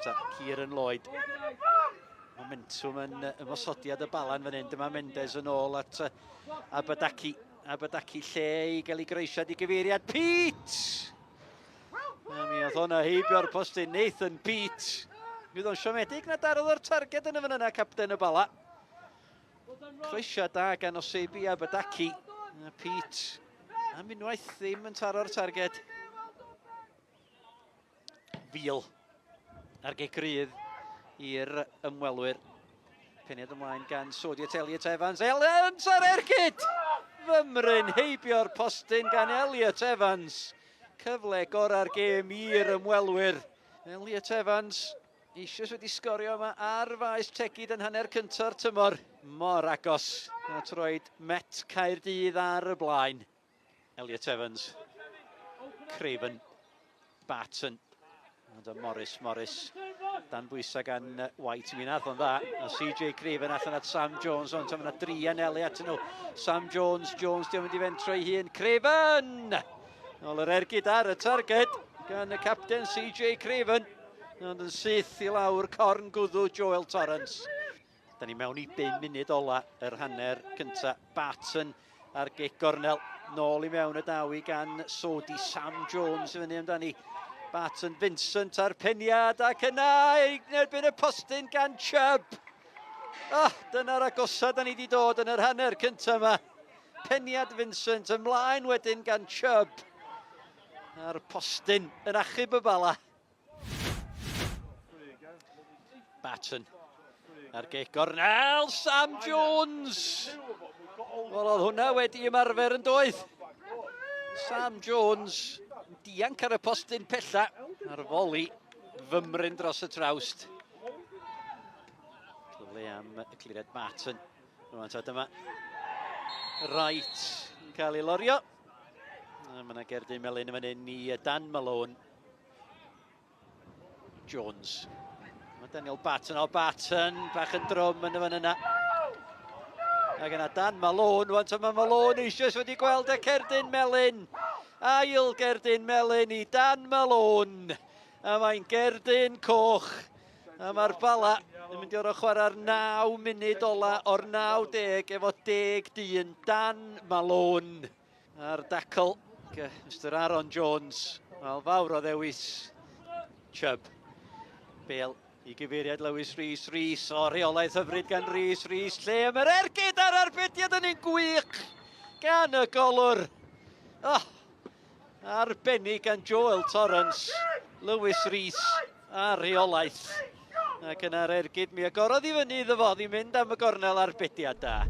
Ta, Kieran Lloyd. Momentum yn ymosodiad y balan fan hyn. Dyma Mendes yn ôl at Abadaki. Abadaki lle i gael ei groesiad i gyfeiriad Pete! A mi oedd hwnna heibio'r postyn Nathan Pete. Mi oedd o'n siomedig na darodd o'r targed yn y fan yna, capten y Bala. Croesiad da gan Osebi Abadaki. A Pete am unwaith ddim yn taro'r targed. Fil ar gic rydd i'r ymwelwyr. Peniad ymlaen gan Sodiat Elliot Evans. Evans ar ergyd! Fymryn heibio'r postyn gan Elliot Evans. Cyfle gorau'r gêm i'r ymwelwyr. Elliot Evans eisoes wedi sgorio yma ar faes Tegid yn hanner cynta'r tymor. Mor agos at roed Met Caerdydd ar y blaen. Elliot Evans, Craven, Barton, ond y Morris, Morris, dan bwysau gan White, mi nath o'n dda, a CJ Craven allan at Sam Jones, ond mae yna dri anelu at nhw. Sam Jones, Jones diolch mynd i fentro ei hun, Craven! Nôl yr ergyd ar y targed gan y capten CJ Craven, ond yn syth i lawr corn gwddw Joel Torrance. Da ni mewn i 5 munud ola yr hanner cynta. Barton ar gic gornel. Nôl i mewn y daw i gan Sodi Sam Jones i fyny amdani. Barton Vincent ar peniad ac yna i erbyn y postyn gan Chubb. Oh, dyna'r agosa da ni wedi dod yn yr hanner cynta yma. Peniad Vincent ymlaen wedyn gan Chubb. A'r postyn yn achub y bala. Batten ar gic gornel, Sam Jones! Wel, oedd hwnna wedi ymarfer yn doedd. Sam Jones yn dianc ar y postyn pella ar foli fymryn dros y trawst. Cyfle am y cliriad Barton. Rwan ta dyma Wright yn cael ei lorio. Mae yna gerdyn melyn yn fan hyn i Dan Malone. Jones. Mae Daniel Barton, o Barton, bach yn drwm yn y fan yna. Ac yna Dan Malone, wan mae Malone eisoes wedi gweld y cerdyn melyn. Ail gerdyn melyn i Dan Malone. A mae'n gerdyn coch. A mae'r Bala yn mynd i orau chwarae'r 9 munud ola o'r 90 efo 10 dyn. Dan Malone. A'r dacl, Mr Aaron Jones, wel fawr o ddewis. Chubb, Bale i gyfeiriad Lewis Rees, Rees o rheolaeth hyfryd gan Rees, Rees lle am yr ergyd a'r arbediad yn un gwych gan y golwr. Oh, arbennig gan Joel Torrance, Lewis Rees a rheolaeth. Ac yna'r ergyd mi agorodd i fyny iddo fo, ddim mynd am y gornel arbediad da.